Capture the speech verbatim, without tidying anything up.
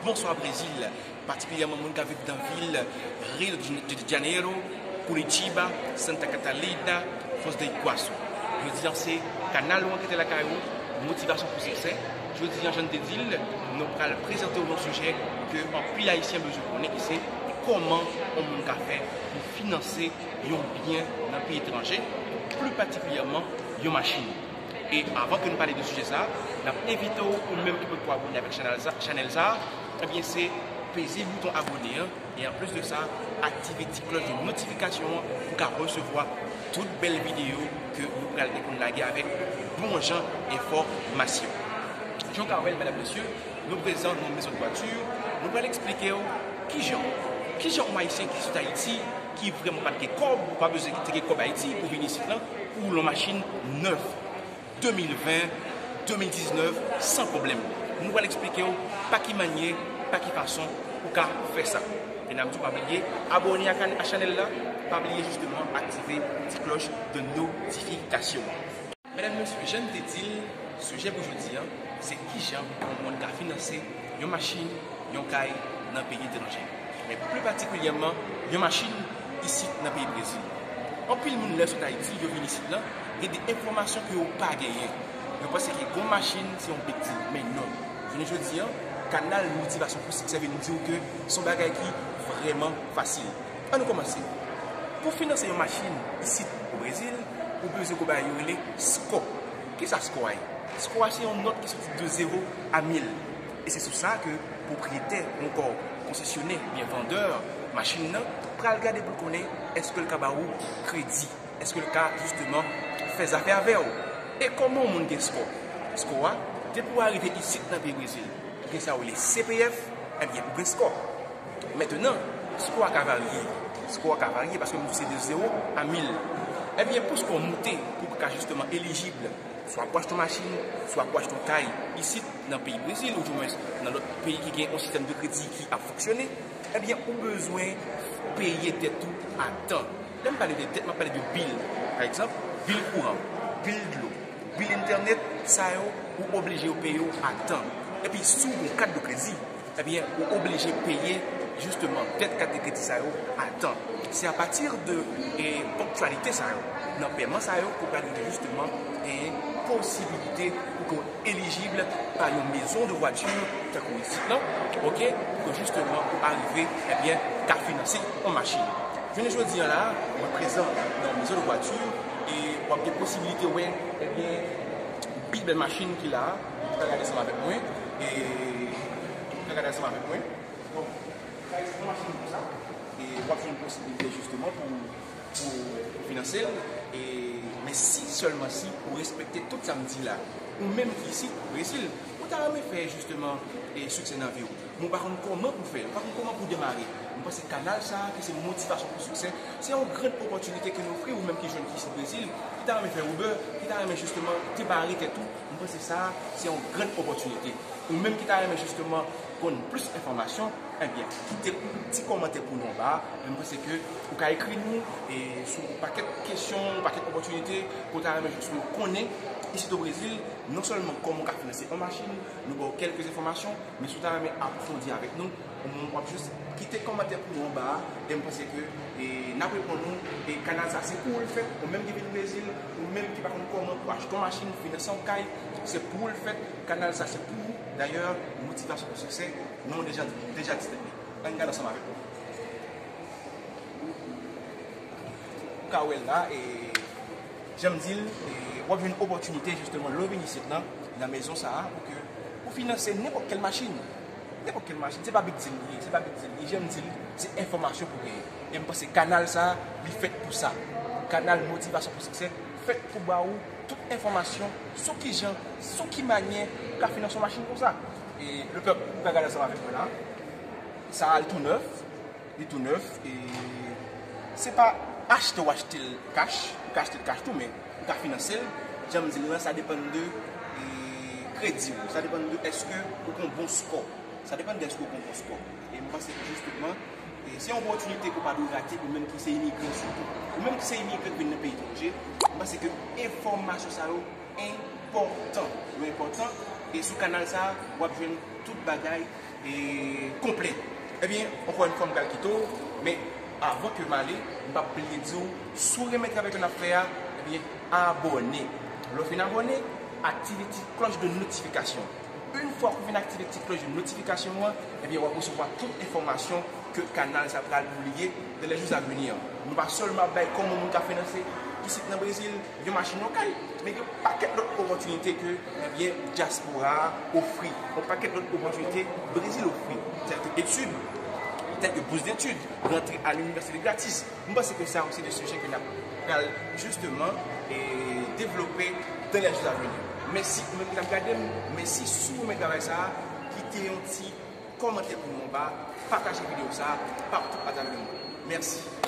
Bonswa Brezil, patikilyèman moun k ap viv nan vil Rio de Janeiro, Curitiba, Santa Catarina, Foz do Iguaçu. Jodi a se kanal ou antre lakay ou, motivasyon pou siksè. Jodi a, jan n te di l, nou pral prezante w yon sijè ke anpil Ayisyen bezwen konnen, ki se kòman yon moun ka fè pou finanse yon byen nan peyi etranje, pli patikilyèman yon machin. E avan ke nou pale de sijè sa, n ap envite w, ou menm ki potko abòne avèk chanèl sa, chanèl sa, ebyen se peze bouton abòne an, e anplis de sa, aktive ti klòch de notifikasyon an pou w ka resevwa tout bèl videyo ke nou pral dekonn lage avèk bon jan enfòmasyon. Jan w ka wè l, medam, mesye, nou prezan nan yon mezon de vwati, nou pral eksplike w kijan, kijan yon Ayisyen ki sot Ayiti, ki vrèman pa t gen kòb, ou pa bezwen te gen kòb Ayiti pou vin isit lan, pou w woule yon machin nèf, de mil ven, de mil diznèf, san pwoblèm. Nou pral eksplike w pa ki manyè, pa ki fason ou ka fè sa. E n ap di w pa bliye abòne a kan-, a chanèl la, pa bliye jisteman aktive ti klòch de notifikasyon an. Medam, mesye, jan n te di l, sijè pou jodi a, se kijan yon moun ka finanse yon machin, yon kay nan peyi etranje. Men pli patikilyèman, yon machin isit nan peyi Brezil. Anpil moun lè sot Ayiti, yo vin isit lan, gen de enfòmasyon ke yo pa genyen. Yo panse ke gon machin se yon big deal, men non. Jounen jodi a, kanal motivasyon pou siksè vin di w ke se yon bagay ki vrèman fasil. Ann nou kòmanse. Pou finanse yon machin isit o Brezil, ou bezwen gon bagay yo rele score. Kisa score a ye? Score a se yon nòt ki soti de zewo a mil. E se sou sa ke pwopriyetè, onkò konsesyonè, byen vandè machin nan, pral gade pou l konnen èske l ka ba ou kredi, èske l ka jisteman fè zafè avè w. E kòman yon moun gen score? Score a, depi w arive isit nan peyi Brezil, ou gen sa yo rele C P F, ebyen, ou gen score. Mentenan, score a ka varye. Score a ka varye paske m di w se de zewo a mil. Ebyen, pou score moute, pou w ka jisteman elijib, swa pou w achte yon machin, swa pou w achte yon kay isit nan peyi Brezil, oudimwens nan lòt peyi ki gen yon sistèm de kredi ki ap fonksyone, ebyen, ou bezwen peye dèt ou a tan. Lè m pale de dèt, m ap pale de bil. Pa egzanp, bil kouran, bil dlo, bil entènèt, sa yo, ou oblije yo peye yo a tan. Epi, si w gen yon kat de kredi, ebyen, ou oblije peye, jisteman, dèt kat de kredi sa yo a tan. Se apati de, e, ponktyalite sa yo, nan pèman sa yo, ke w pral rive, jisteman, e, posibilite pou ke w elijib pa yon mezon de vwati, tankou isit lan, oke, pou ke, jisteman, ou arive, ebyen, ka finanse yon machin. Jounen jodi a la, mwen prezan nan yon mezon de vwati, e w ap gen posibilite wè, ebyen, pi bèl machin ki la a, ou ka gade ansanm avèk mwen, e ou ka gade ansanm avèk mwen. Donk, pa egzanp, yon machin konsa, e w ap jwenn posiblite jisteman pou, pou, pou finanse l, e, men si, sèlman si, ou respekte tout sa m di la. Ou menm ki isit, Brezil, ou ta renmen fè jisteman, e, siksè nan vi w. Men w pa konn kòman pou fè, w pa konn kòman pou demare. Mwen panse kanal sa a, ki se motivasyon pou siksè, se yon grann opòtinite ke n ofri ou menm ki jèn ki isit Brezil, ki ta renmen fè Uber, ki ta renmen jisteman demare tèt ou. Mwen panse sa a, se yon grann opòtinite. Ou menm ki ta renmen jisteman konn plis enfòmasyon, ebyen, kite ti kòmantè pou nou anba a. Mwen panse ke ou ka ekri nou, e, sou yon pakèt kesyon, yon pakèt opòtinite ke w ta renmen jisteman konnen isit o Brezil, non sèlman kòman w ka finanse yon machin, nou ba w kèlke enfòmasyon, men si w ta renmen apwofondi avèk nou, ou w ap jis kite kòmantè pou nou anba a, e m panse ke, e, n ap reponn ou, e kanal sa se pou ou l fèt, ou menm ki vin Brezil, ou menm ki pa konn kòman pou achte yon machin, finanse yon kay, se pou ou l fèt, kanal sa se pou ou. Dayè, motivasyon pou siksè, non deja, deja di tèt li. Ann gade ansanm avèk mwen. Ou ka wè l la, e, jan m di l, e, w ap jwenn opòtinite, jisteman, lè w vin isit lan, nan mezon sa a, pou ke ou finanse nenpòt kèl machin. Nenpòt kèl machin, se pa big deal li ye, se pa big deal li ye, jan m di l, se enfòmasyon pou genyen. E m panse kanal sa a, li fèt pou sa. Kanal motivasyon pou siksè, fèt pou ba ou tout enfòmasyon sou kijan, sou ki manyè ou ka finanse yon machin konsa. E lepèp, ou ka gade ansanm avèk mwen la. Sa a, l tou nèf. Li tou nèf, e se pa achte w achte l kach, ou ka achte l kach tou, men ou ka finanse l. Jan m di l lan, sa depann de, e, kredi w, sa depann de èske ou gen yon bon score. Sa depann de èske ou gen yon bon score. E m panse ke jisteman, e, se yon opòtinite ke w pa dwe rate, ou menm ki se imigran sitou. Ou menm ki se imigran ki vin nan peyi etranje, m panse ke enfòmasyon sa yo enpòtan. Yo enpòtan, e sou kanal sa a, w ap jwenn tout bagay e konplè. Ebyen, ankò yon fwa, m pral kite w, men avan ke m ale, m p ap bliye di w, si w renmen travay ke n ap fè a, ebyen, abòne. Lè w fin abòne, aktive ti klòch de notifikasyon. Yon fwa w fin aktive ti klòch de notifikasyon an, ebyen, w ap resevwa tout enfòmasyon ke kanal sa pral pibliye dans les jours à venir. Nou pa sèlman ap bay kòman moun ka finanse pitit nan Brezil, yon machin, yon kay, men gen pakèt lòt opòtinite ke, ebyen, dyaspora a ofri. Yon pakèt lòt opòtinite Brezil ofri, tèl ke etid, tèl ke bous detid, rantre a linivèsite gratis. M panse ke sa se de sijè ke n ap pral jisteman e devlope dans les jours à venir. Mèsi pou moun ki t ap gade m, mèsi si w renmen travay sa a, kite yon ti kòmantè pou nou anba, pataje videyo sa a, pa tout pataje m. Mèsi.